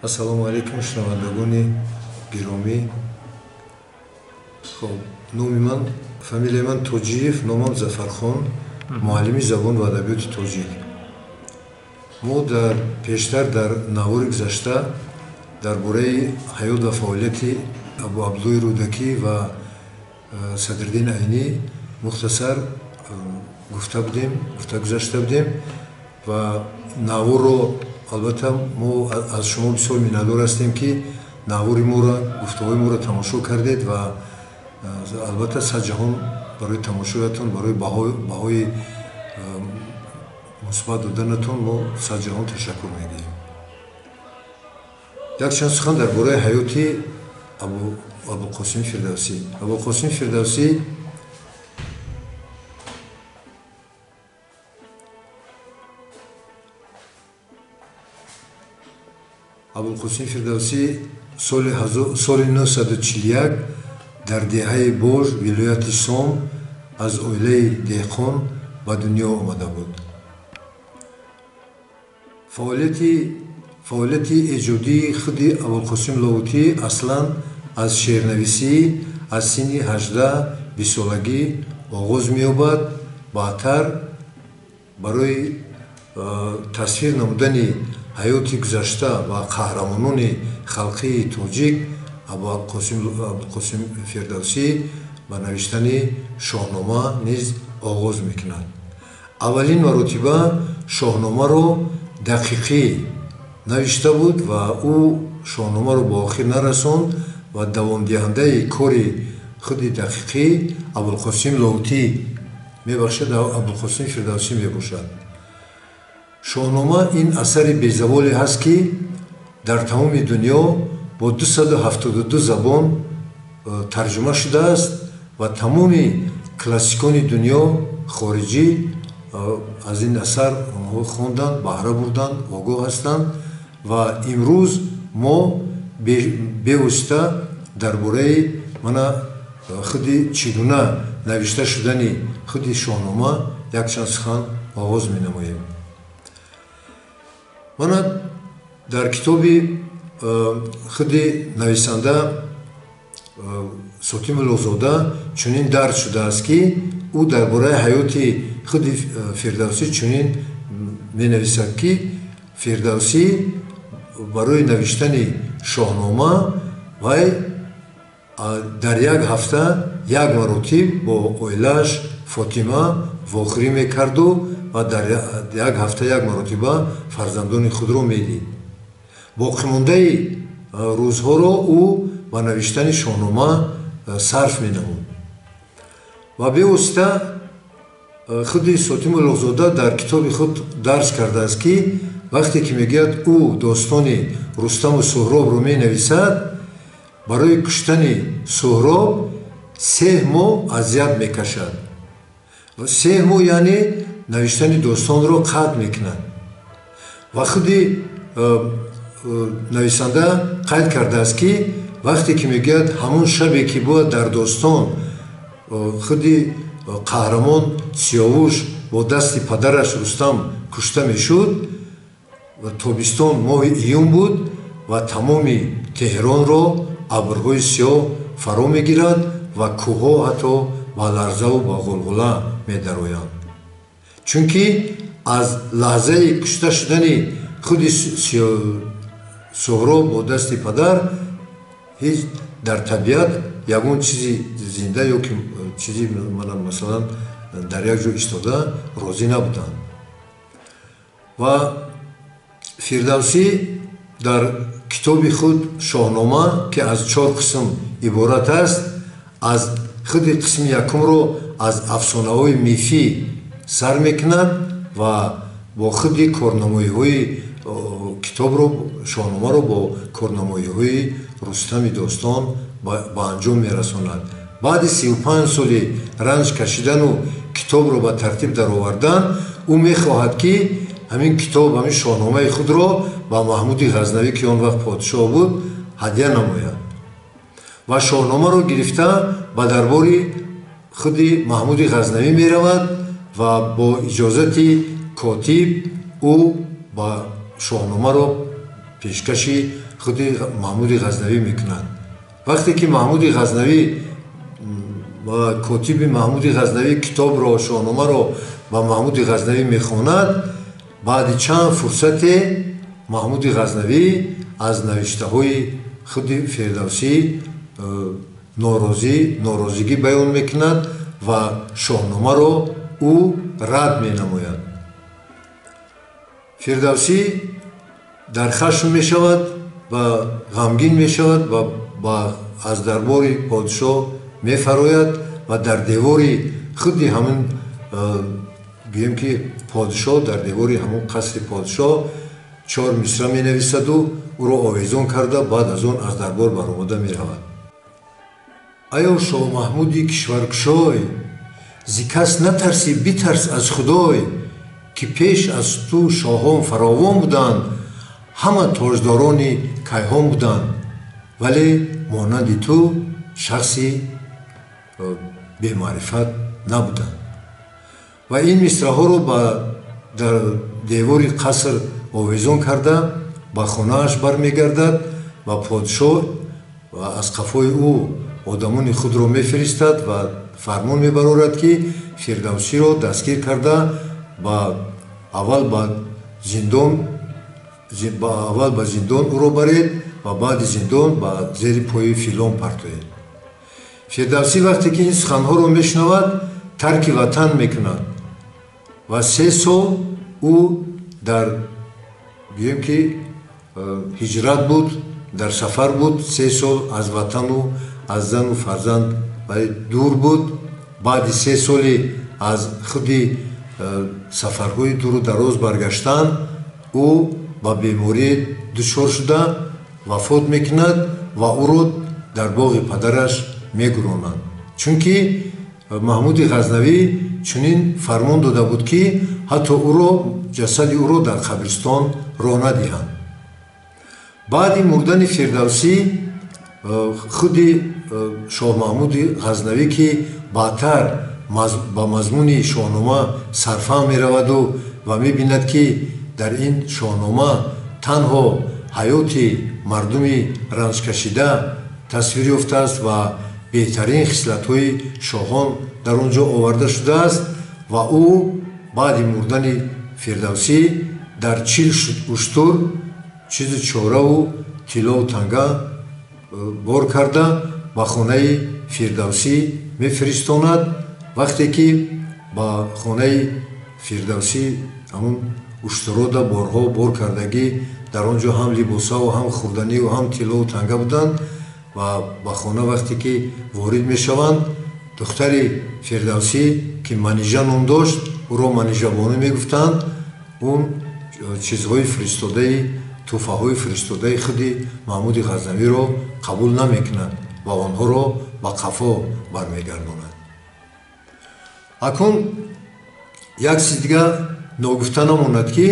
Ассалому алайкум, шунавандагони гиромӣ. Хоб, номи ман, фамилияи ман Тоҷиев, номам Зафархон, муаллими забон ва адабиёти тоҷик. Мо дар пештар дар навори гузашта дар бораи ҳаёт ва фаъолияти Абу Абдуллои Рӯдакӣ ва Садриддин Айнӣ мухтасар гуфта будем, гуфта гузашта будем ва наворро албатта мо аз шумо бисёр миннатдор ҳастем, ки навори моро, гуфтаҳои моро тамошо кардед ва албатта сад ҷаҳон барои тамошоятон, барои баҳои мусбат доданатон мо сад ҷаҳон ташаккур мегӯем. Якчанд сухан дар бораи ҳаёти Абуқосим Фирдавсӣ. Абуқосим Фирдавсӣ Абулқосим Фирдавсӣ соли 941 дар деҳаи Бож, вилояти Сом, аз оилаи деҳқон ба дунё омада буд. Фаъолияти эҷодии худи Абулқосим Лоҳутӣ аслан аз шеърнависӣ аз синни 18-20 солагӣ оғоз меёбад. Баъдтар барои тасвир намудани ҳаёти гузашта ва қаҳрамонони халқии тоҷик Абулқосим Фирдавсӣ ба навиштани Шоҳнома низ оғоз мекунад. Аввалин маротиба Шоҳномаро дақиқӣ навишта буд ва ӯ Шоҳномаро ба охир нарасонд ва давомдиҳандаи кори худи дақиқӣ Абулқосим Лоҳутӣ мебахшад, Абулқосим Фирдавсӣ мебошад. Шоҳнома ин асари безаволе ҳаст, ки дар тамоми дунё бо 272 забон тарҷума шудааст ва тамоми классикони дунё хориҷӣ аз ин асар онҳо хонданд, баҳра бурданд, огоҳ ҳастанд ва имрӯз мо бевосита дар бораи мана худи чӣ гуна навишта шудани худи Шоҳнома якчанд сухан оғоз менамоем. Мана дар китоби худи нависанда Сотим Улуғзода чунин дарҷ шудааст, ки ӯ дар бораи ҳаёти худи Фирдавсӣ чунин менависад, ки Фирдавсӣ барои навиштани Шоҳнома вай дар як ҳафта як маротиб бо оилааш Фотима вохӯрӣ мекарду ва дар як ҳафта як маротиба фарзандони худро медид. Боқимондаи рӯзҳоро ӯ ба навиштани Шоҳнома сарф менамуд ва бевосита худи Сотим Улуғзода дар китоби худ дарҷ кардааст, ки вақте ки мегӯяд ӯ достони Рустаму Суҳробро менависад, барои куштани Суҳроб 3 моҳ азият мекашад. 3 моҳ яъне навиштани достонро қатъ мекунад. Ва худи нависанда қайд кардааст, ки вақте ки мегӯяд ҳамон шабе ки бояд дар достон худи қаҳрамон Сиёвуш бо дасти падараш Рустам кушта мешуд, ва тобистон моҳи июн буд ва тамоми Теҳронро абрҳои сиёҳ фаро мегирад ва кӯҳҳо ҳатто ба ларзаву ба ғулғула медароянд. Чунки аз лаҳзаи кушта шудани худи Суҳроб бо дасти падар ҳеҷ дар табиат ягон чизи зинда ё ки чизи масалан дар як ҷо истода розӣ набуданд. Ва Фирдавсӣ дар китоби худ Шоҳнома, ки аз 4 қисм иборат аст, аз худи қисми якумро аз афсонаҳои мифӣ сар мекунад ва бо худи корнамоиҳои китобро, Шоҳномаро бо корнамоиҳои Рустами достон ба анҷом мерасонад. Баъди 35 соли ранҷ кашидану китобро ба тартиб даровардан, ӯ мехоҳад, ки ҳамин китоб, ҳамин Шоҳномаи худро ба Маҳмуди Ғазнавӣ, ки он вақт подшоҳ буд, ҳадя намояд. Ва Шоҳномаро гирифта ба дарбори худи Маҳмуди Ғазнавӣ меравад ва бо иҷозати котиб ӯ ба Шоҳномаро пешкаши худи Маҳмуди Ғазнавӣ мекунад. Вақте ки Маҳмуди Ғазнавӣ ва котиби Маҳмуди Ғазнавӣ китобро, Шоҳномаро ба Маҳмуди Ғазнавӣ мехонад, баъди чанд фурсате Маҳмуди Ғазнавӣ аз навиштаҳои худи Фирдавсӣ норозигӣ баён мекунад ва Шоҳномаро ӯ рад менамояд. Фирдавсӣ дар хашм мешавад ва ғамгин мешавад ва аз дарбори подшоҳ мефарояд ва дар девори худи ҳамин, гӯем ки подшоҳ, дар девори ҳамон қасри подшоҳ 4 мисра менависаду ӯро овезон карда, баъд аз он аз дарбор баромада меравад. Аё шоҳ Маҳмуди кишваркушой, зи кас натарсӣ, битарс аз Худой, ки пеш аз ту шоҳон фаровон буданд, ҳама тоҷдорони кайҳон буданд, вале монанди ту шахси бемаърифат набуданд. Ва ин мисраҳоро дар девори қаср овезон карда ба хонааш бармегардад ва подшоҳ аз қафои ӯ одамони худро мефиристад ва фармон мебарорад, ки Фирдавсиро дастгир карда аввал ба зиндон ӯро баред ва баъди зиндон ба зери пои филон партоед. Фирдавсӣ вақте ки ин суханҳоро мешунавад, тарки ватан мекунад ва 3 сол ӯ дар, гӯем ки, ҳиҷрат буд, дар сафар буд, 3 сол аз ватану аз зану фарзанд дур буд. Баъди 3 соли аз худи сафарҳои дуру дароз баргаштан, ӯ ба беморӣ дучор шуда вафот мекунад ва ӯро дар боғи падараш мегуронанд. Чунки Маҳмуди Ғазнавӣ чунин фармон дода буд, ки ҳатто ҷасади ӯро дар қабристон роҳ надиҳанд. Баъди мурдани Фирдавсӣ худи шоҳ Маҳмуди Ғазнавӣ, ки баъдтар ба мазмуни Шоҳнома сарфаҳм мераваду ва мебинад, ки дар ин Шоҳнома танҳо ҳаёти мардуми ранҷкашида тасвир ёфтааст ва беҳтарин хислатҳои шоҳон дар он ҷо оварда шудааст, ва ӯ баъди мурдани Фирдавсӣ дар 40 уштур чизу чораву тиллову танга бор карда ба хонаи Фирдавсӣ мефиристонад. Вақте ки ба хонаи Фирдавсӣ ҳамун уштурода борҳо бор кардагӣ, дар он ҷо ҳам либосаву ҳам хӯрданиву ҳам тиллову танга буданд, ва ба хона вақте ки ворид мешаванд, духтари Фирдавсӣ, ки Манижа ном дошт, ӯро Манижабону мегуфтанд, он чизҳои фиристодаи, тӯҳфаҳои фиристодаи худи Маҳмуди Ғазнавиро қабул намекунад ва онҳоро ба қафо бармегардонад. Акнун як чиз дигар ногуфта намонад, ки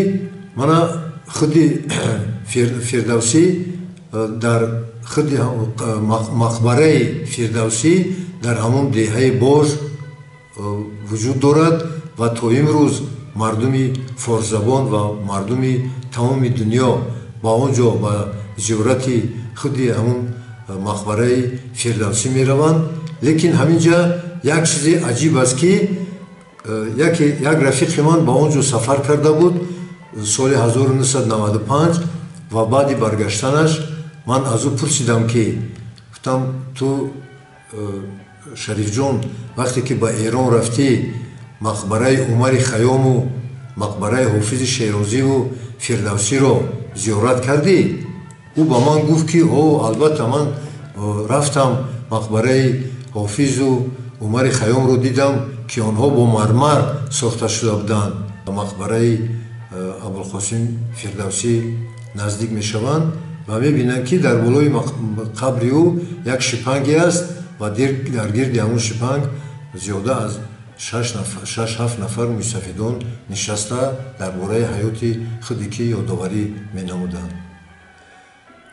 мана худи Фирдавсӣ дар худи мақбараи Фирдавсӣ дар ҳамон деҳаи Бож вуҷуд дорад ва то имрӯз мардуми форсзабон ва мардуми тамоми дунё ба он ҷо ба зиёрати худи ҳамон мақбараи Фирдавсӣ мераванд. Лекин ҳамин ҷа як чизи аҷиб аст, ки як рафиқи ман ба он ҷо сафар карда буд соли 1995 ва баъди баргаштанаш ман аз ӯ пурсидам, ки гуфтам: ту Шарифҷон, вақте ки ба Эрон рафтӣ, мақбараи Умари Хайёму мақбараи Ҳофизи Шерозиву Фирдавсиро зиёрат кардӣ? Ӯ ба ман гуфт, ки о, албатта, ман рафтам, мақбараи Ҳофизу Умари Хайёмро дидам, ки онҳо бо мармар сохта шуда буданд. Ба мақбараи Абулқосим Фирдавсӣ наздик мешаванд ва мебинанд, ки дар болои қабри ӯ як шипанге аст ва дар гирди ҳамон шипанг зиёда аз 6-7 нафар мӯйсафедон нишаста дар бораи ҳаёти худе ки ёдоварӣ менамуданд.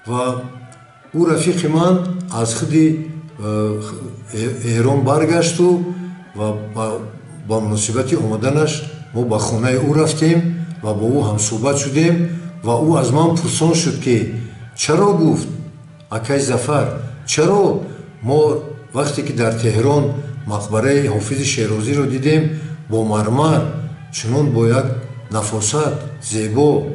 Ва ӯ рафиқи ман аз худи Эрон баргашту ва ба муносибати омаданаш мо ба хонаи ӯ рафтем ва бо ӯ ҳамсӯҳбат шудем. ва ӯ аз ман пурсон шуд, ки чаро гуфт акай Зафар, чаро мо вақте ки дар Теҳрон мақбараи Ҳофизи Шерозиро дидем, бо мармар чунон бо як нафосат зебо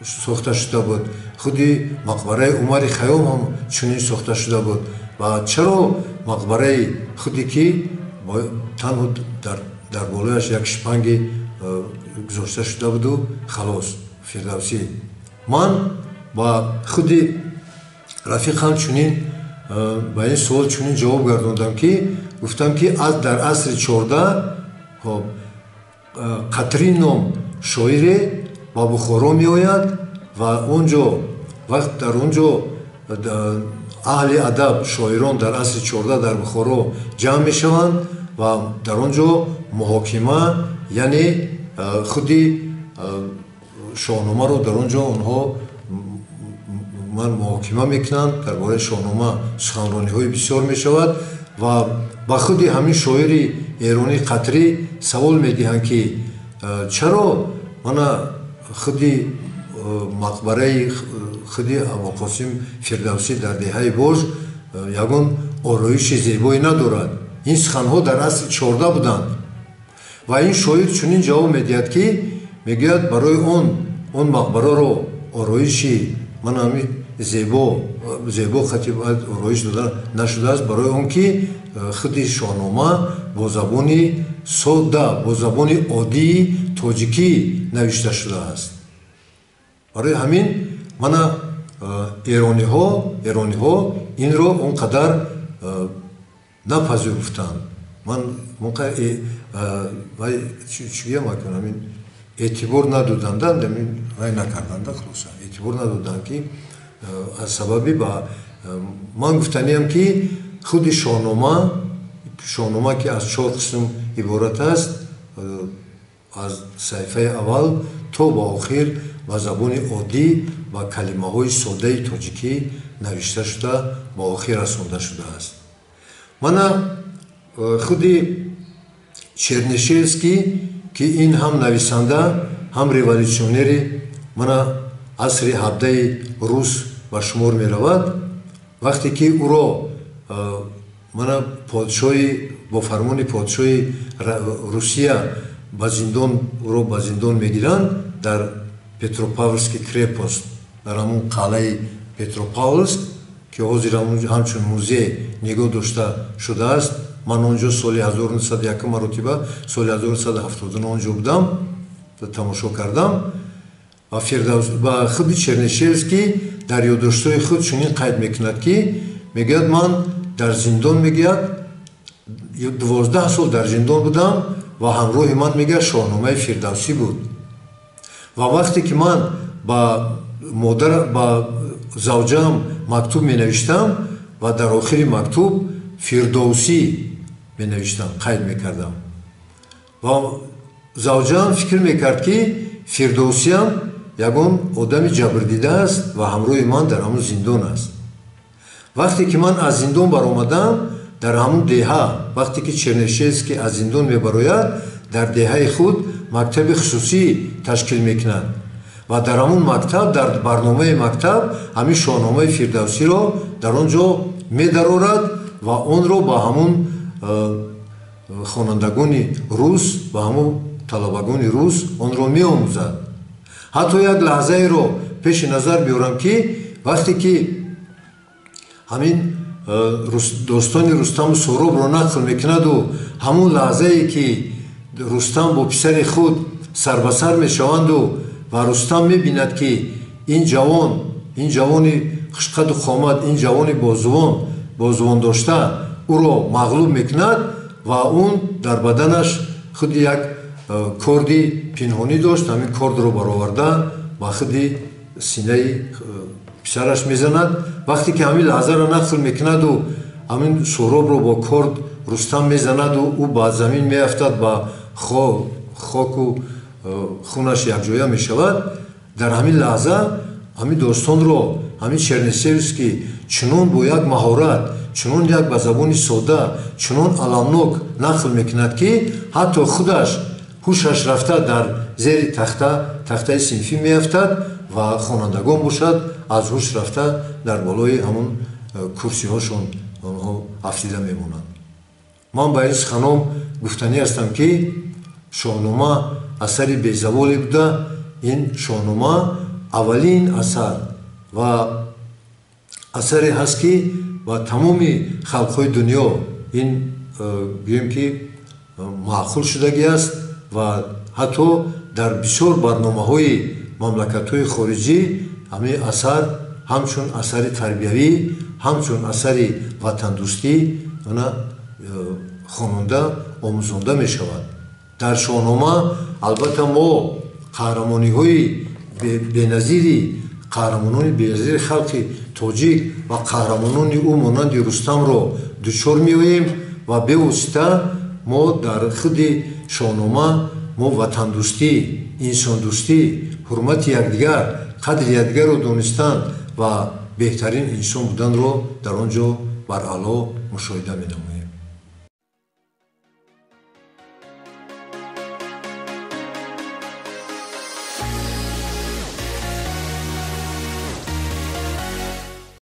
сохта шуда буд, худи мақбараи Умари Хайём ҳам чунин сохта шуда буд, ва чаро мақбараи худе ки танҳо дар болояш як шпанги гузошта шуда буду халос, Фирдавсӣ. Ман ба худи рафиқам чунин ба ин суол чунин ҷавоб гардондам, ки гуфтам, ки дар асри 14 Қатрин ном шоире ба Бухоро меояд ва онҷо вақт дар он ҷо аҳли адаб, шоирон дар асри 14 дар Бухоро ҷамъ мешаванд ва дар он ҷо муҳокима, яъне худи Шоҳномаро дар он ҷо онҳо ман муҳокима мекунанд, дар бораи Шоҳнома суханрониҳои бисёр мешавад ва ба худи ҳамин шоири эронӣ Қатрӣ савол медиҳанд, ки чаро мана худи мақбараи худи Абулқосим Фирдавсӣ дар деҳаи Бож ягон ороиши зебое надорад. Ин суханҳо дар асри 14 буданд ва ин шоир чунин ҷавоб медиҳад, ки мегӯяд, барои он мақбараро ороиши мана ҳамин зебо хати ороиш дода нашудааст, барои он ки худи Шоҳнома бо забони содда, бо забони оддии тоҷикӣ навишта шудааст. Барои ҳамин мана эрониҳо инро он қадар напазируфтанд. Ман чигӯям, ҳамин эътибор надоданда, вай накарданда, хулоса, эътибор надоданд, ки аз сабаби ба ман гуфтаниям, ки худи Шоҳнома, ки аз чор қисм иборат аст, аз саҳифаи аввал то ба охир ба забони оддӣ, ба калимаҳои соддаи тоҷикӣ навишта шуда, ба охир расонда шудааст. Мана худи Чернышевский, ки ин ҳам нависанда, ҳам революционери мана асри 17-и рус ба шумор меравад, вақте ки ӯро мана подшоҳи бо фармони подшоҳи Русия ба зиндон ӯро ба зиндон мегиранд дар Петропавловский крепость, дар ҳамун қалъаи Петропавловск, ки ҳозир ҳамчун музей нигоҳ дошта шудааст. Ман он ҷо соли 1901 маротиба, соли 1979 он ҷо будам, тамошо кардам. Ва Фирдавс ба худи Чернышевский дар ёддоштҳои худ чунин қайд мекунад, ки мегӯяд, ман дар зиндон, мегӯяд, 12 сол дар зиндон будам ва ҳамроҳи ман, мегӯяд, Шоҳномаи Фирдавсӣ буд. Ва вақте ки ман ба модар, ба завҷаам мактуб менавиштам ва дар охири мактуб Фирдовсӣ менавиштам, қайд мекардам, ва завҷаам фикр мекард, ки Фирдовсиам ягон одами ҷабрдида аст ва ҳамроҳи ман дар ҳамун зиндон аст. Вақте ки ман аз зиндон баромадам, дар ҳамун деҳа, вақте ки Чернышевский аз зиндон мебарояд, дар деҳаи худ мактаби хусусӣ ташкил мекунад ва дар ҳамун мактаб, дар барномаи мактаб ҳамин Шоҳномаи Фирдавсиро дар он ҷо медарорад ва онро ба ҳамун хонандагони рус, ба ҳамун талабагони рус онро меомӯзад. Ҳатто як лаҳзаеро пеши назар биёрам, ки вақте ки ҳамин достони Рустаму Суҳробро нақл мекунаду ҳамун лаҳзае ки Рустам бо писари худ сарбасар мешаванду ва Рустам мебинад, ки ин ҷавон, ин ҷавони хушқаду қомат, ин ҷавони бозувон дошта ӯро мағлуб мекунад ва он дар баданаш худи як корди пинҳонӣ дошт, ҳамин кордро бароварда ба худи синаи писараш мезанад. Вақте ки ҳамин лаҳзаро нақл мекунаду ҳамин Суҳробро бо корд Рустам мезанаду ӯ ба замин меафтад, ба хоку хунаш якҷоя мешавад, дар ҳамин лаҳза ҳамин достонро ҳамин Чернышевский чунон бо як маҳорат, чунон як ба забони содда, чунон аламнок нақл мекунад, ки ҳатто худаш ҳушаш рафта дар зери тахтаи синфӣ меафтад. ва хонандагон бошад, аз ҳуш рафта дар болои ҳамон курсиҳошон онҳо афтида мемонанд. Ман ба ин суханом гуфтанӣ ҳастам, ки Шоҳнома асари безаволе буда, ин Шоҳнома аввалин асар ва асаре ҳаст, ки ба тамоми халқҳои дунё ин гӯем ки маъқул шудагӣ аст ва ҳатто дар бисёр барномаҳои мамлакатҳои хориҷӣ ҳамин асар ҳамчун асари тарбиявӣ, ҳамчун асари ватандӯстӣ она хононда, омӯзонда мешавад. Дар Шоҳнома албатта мо қаҳрамониҳои беназири, қаҳрамонони беназири халқи тоҷик ва қаҳрамонони ӯ монанди Рустамро дучор меоем ва бевосита мо дар худи Шоҳнома мо ватандӯстӣ, инсондӯстӣ, ҳурмати якдигар, қадри якдигарро донистан ва беҳтарин инсон буданро дар он ҷо баръало мушоҳида менамоем.